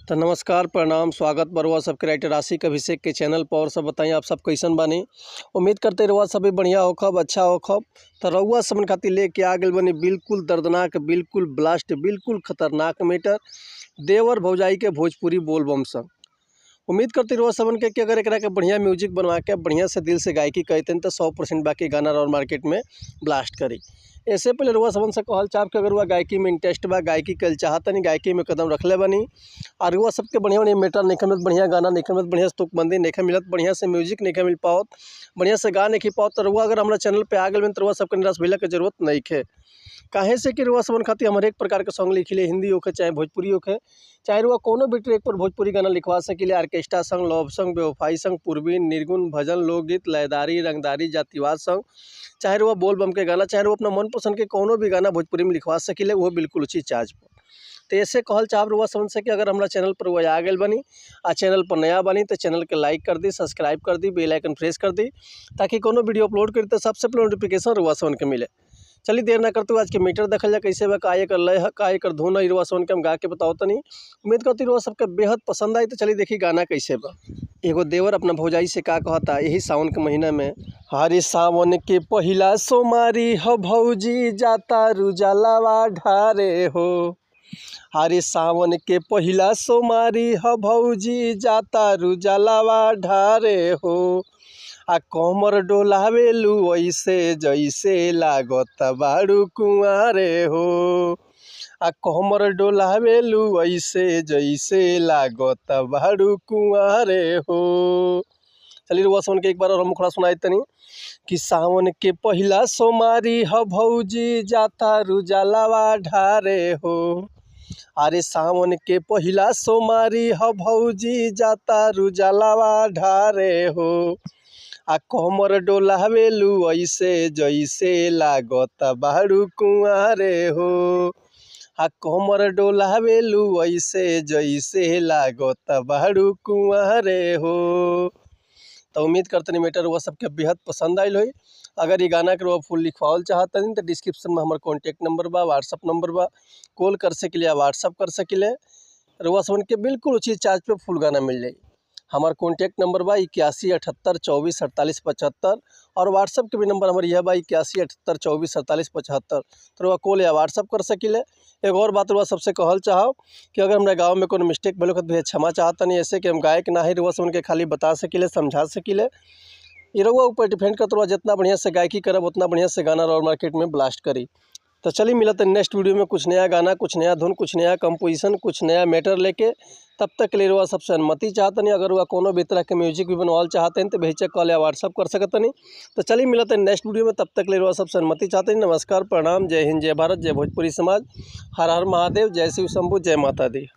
तो नमस्कार, प्रणाम, स्वागत बरुआ सबके राइटर आशिक अभिषेक के चैनल पर। और सब बताइए आप सब कैसन बानी। उम्मीद करते रहुआ सभी बढ़िया होखब, अच्छा होखब। तो रउआ सबन खातिर लेके आ गइल बानी बिल्कुल दर्दनाक, बिल्कुल ब्लास्ट, बिल्कुल खतरनाक मैटर देवर भौजाई के भोजपुरी बोलबम संग। उम्मीद करते रहुआ सबन के कि अगर एकरा के बढ़िया म्यूजिक बनवा के बढ़िया से दिल से गायकी करतन तो 100% बाकी गाना और मार्केट में ब्लास्ट करी। ऐसे पहले रुआ सबन से कहल चाहब कि अगर रुआ गायकी में इंटरेस्ट बा, गायकी कल चाहतनी, गायकी में कदम रखले बनी और रुआ सबके बढ़िया बढ़िया मैटर नहीं मिलत, बढ़िया गाना नहीं मिलत, बढ़िया से तुकबंदी नहीं मिलत, बढ़िया से म्यूजिक नहीं मिल पाओत, बढ़िया से गा नहीं पाओत, तो रुआ अगर हमारा चैनल पर आ गए तो रुआ सबके निराश भइला के जरूरत नहीं है। काहे से कि रुआ सबन खातिर हम हरेक प्रकार के सॉन्ग लिखिले, हिंदी होखे चाहे भोजपुरी होखे, चाहे रुआ कोनो भी ट्रैक पर भोजपुरी गाना लिखवा सकिले। ऑर्केस्ट्रा संग, लव संग, बेवफाई संग, पूर्वी, निर्गुण, भजन, लोकगीत, लयदारी, रंगदारी, जातिवाद संग, चाहे रुआ बोल बम के गाना, चाहे रुआ अपना मनपसंद के कोनो भी गाना भोजपुरी में लिखवा सकिले, वो बिल्कुल उचित चार्ज पर। तो ऐसे कहल चाहब रुआ समझ से कि अगर हमारा चैनल पर वह आ गए बनी आ चैनल पर नया बनी तो चैनल के लाइक कर दी, सब्सक्राइब कर दी, बेल आइकन प्रेस कर दी, ताकि कोनो वीडियो अपलोड करी तो सबसे पहले नोटिफिकेशन रुआ समन के मिले। चलिए देर ना करते हुए आज के मीटर देखल जाए कैसे बा, का एकर लय है, का एकर धुन है, रुआ समन के हम गा के बताओ तनी। उम्मीद करती रुआ सबके बेहद पसंद आई। तो चलिए देखिए गाना कैसे बा। एगो देवर अपना भौजाई से का कहता यही सावन के महीना में, हरे सावन के पहिला सोमारी हो भौजी जाता रुजलावा ढारे हो, हरे सावन के पहिला सोमारी हो भौजी जाता रुजलावा ढारे हो, आ कमर डोलावेलू ऐसे जैसे लागत बाड़ू कुंवारे हो, आ कमर डोलावेलू ऐसे जैसे लागत बाड़ू कुंवारे हो। चलिए रुआ सुन के एक बार और हम मुखड़ा सुनाई तनी कि सावन के पहिला सोमारी ह भौजी जाता रुजलावा ढारे हो, अरे सावन के पहिला सोमारी ह भौजी जाता रुजलावा ढारे हो, आ कमर डोलावेलू ऐसे जैसे लागत बाड़ू कुंवारे हो, आ कमर डोलावेलू ऐसे जैसे लागत बाड़ू कुंवारे हो। तो उम्मीद करतनी मैटर वह सबके बेहद पसंद आयल होई। अगर ये गाना के रुआ फुल लिखवावल चाहतनी तो डिस्क्रिप्शन में हमार कॉन्टैक्ट नंबर बा, व्हाट्सअप नंबर बा, कॉल कर सकिले या व्हाट्सअप कर सकिले। रुआ सबन के बिल्कुल उचित चार्ज पे फुल गाना मिल जाई। हमार कॉन्टैक्ट नंबर बा 81 78 24 48 75 और व्हाट्सअप के भी नंबर हमार यह बा 81 78 24 48 75। तो रुआ कॉल या व्हाट्सअप कर सकिले। एक और बात रुआ सबसे कहल चाहो कि अगर हमारे गाँव में कोनो मिस्टेक भइल होखे तो भैया क्षमा चाहतनी, ऐसे कि हम गायक ना ही, रुआ सब उनके खाली बता सकिले, समझा सकिले। ये रुआ ऊपर डिपेंड करत रुआ जितना बढ़िया से गायकी करब उतना बढ़िया से गाना और मार्केट में ब्लास्ट करी। तो चलिए मिलते हैं नेक्स्ट वीडियो में कुछ नया गाना, कुछ नया धुन, कुछ नया कंपोजिशन, कुछ नया मैटर लेके। तब तक के लिए रुआ सबसे अनुमति चाहतनी। अगर रुआ कोनो भी तरह के म्यूजिक भी बनवाल चाहते हैं तो बेहिचक कॉल या व्हाट्सअप कर सकतनी। तो चलिए मिलते हैं नेक्स्ट वीडियो में, तब तक के लिए रुआ सबसे अनुमति चाहते हैं। नमस्कार, प्रणाम, जय हिंद, जय भारत, जय भोजपुरी समाज, हर हर महादेव, जय शिव शंभू, जय माता दी।